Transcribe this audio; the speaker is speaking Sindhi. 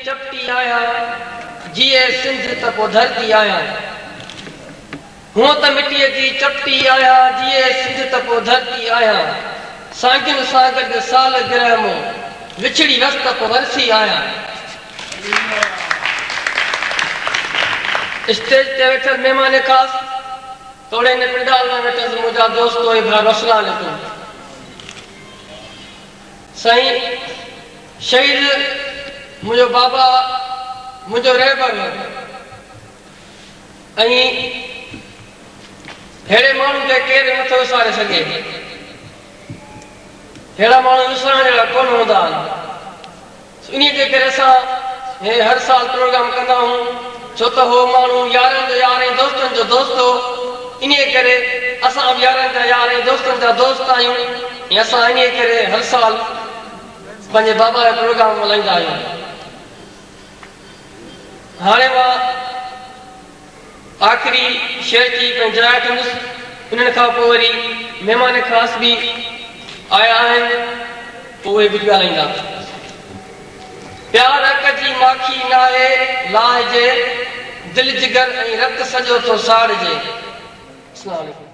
چپٽي آهيان، جيئي سنڌ ته پو ڌرتي آهيان. هونء ته مٽيء جي چپٽي آهيان، جيئي سنڌ ته پو ڌرتي آهيان. سانگين سان گڏ سال گرهه مون، وڇڙي ويس ته پو ورسي آهيان. اسٽيج تي ويٺل مهمان خاص توڙي هن پنڊال ۾ ويٺل منهنجا دوستو ۽ ڀائرو السلام عليڪم. سائين شهيد منهنجو بابا منهنجو رهبر هو ۽ ههڙي ماڻهو کي ڪير نٿو وساري سگهي. ههڙا ماڻهو وسارڻ جهڙا ڪونه هوندا آهن. انهيء جي ڪري اسان هي هر سال پروگرام ڪندا آهيون، ڇو ته هو ماڻهو يارن جو يار ۽ دوستن جو دوست هو، انهيء ڪري اسان به يارن جا يار ۽ دوستن جا دوست آهيون ۽ اسان انهيء ڪري هر سال پنهنجي بابا جو پروگرام ملهائيندا آهيون. هاڻي مان آخري شعر چئي پنهنجي جاء وٺندس. انهن کان پوء وري مهمان خاص به آيا آهن، پوء اهي ڪجهه ڳالهائيندا. پيار اڪ جي ماکي ناهي لاهجي، دل جگر ۽ رت سڄو ٿو ساڙجي. اسلام عليڪم.